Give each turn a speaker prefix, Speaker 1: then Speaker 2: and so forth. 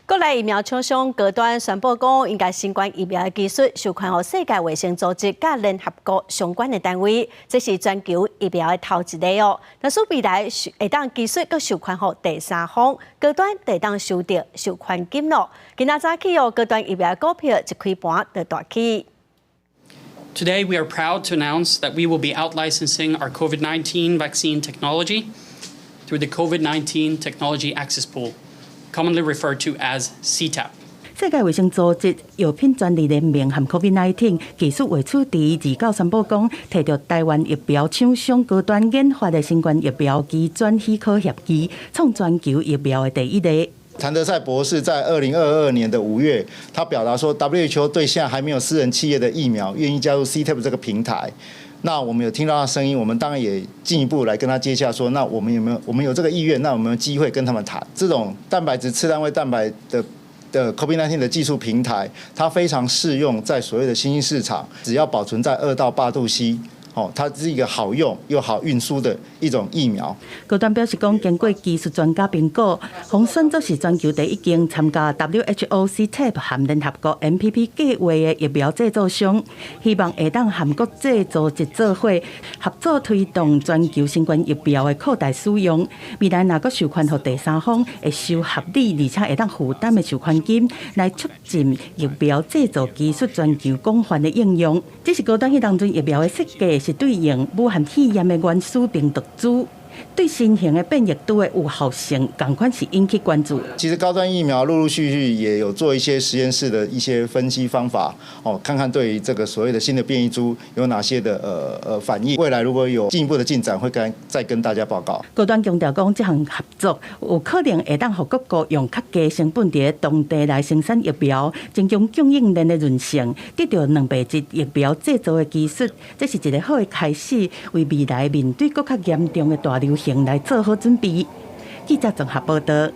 Speaker 1: 國內疫苗廠商高端宣布講，𪜶共新冠疫苗的技術授權予世界衛生組織佮聯合國相關的單位，這是全球疫苗的頭一例哦。若是未來會當技術閣授權予第三方，高端就會當收著授權金囉。今仔早起哦，高端疫苗股票一開盤就大起。
Speaker 2: Today, we are proud to announce that we will be out-licensing our COVID-19 vaccine technology through the COVID-19 Technology Access Pool, commonly referred to as CTAP.
Speaker 3: 世界衛生組織藥品專利聯盟和 COVID-19 技術匯處佇29宣布講，提著台灣疫苗廠商高端研發的新冠疫苗機轉許可協議，創全球疫苗的第一例。
Speaker 4: 譚德塞博士在2022年的5月，他表達說，WHO 對現在還沒有私人企業的疫苗，願意加入 CTAP 這個平台。那我們有聽到他聲音，我們當然也進一步來跟他接洽，說，那我們有沒有，我們有這個意願，那有沒有機會跟他們談？這種蛋白質次單位蛋白的 COVID-19 的技術平台，它非常適用在所謂的新興市場，只要保存在2到8度 C。哦，它是一個好用又好運輸的一種疫苗。
Speaker 3: 高端表示講，經過技術專家評估，予選做是全球第一間參加 WHO CTAP 和聯合國 MPP 計劃的疫苗製造商，希望會當和國際組織做伙合作推動全球新冠疫苗的擴大使用。未來若閣授權予第三方，會收合理而且會當負擔的授權金，來促進疫苗製造技術全球廣泛的應用。只是高端彼當陣疫苗的設計是對應武漢肺炎的原始病毒株，對新型的變異株的有效性，仝款是引起關注。
Speaker 4: 其實高端疫苗陸陸續續也有做一些實驗室的一些分析方法，哦，看看對於這個所謂的新的變異株有哪些的反應。未來如果有進一步的進展，會跟再跟大家報告。
Speaker 3: 高端強調講，這項合作有可能會當予各國用較低成本佇當地來生產疫苗，增強供應鏈的韌性，得著蛋白質疫苗製造的技術，這是一個好的開始，為未來面對閣較嚴重的大流行來做好準備。記者綜合報道。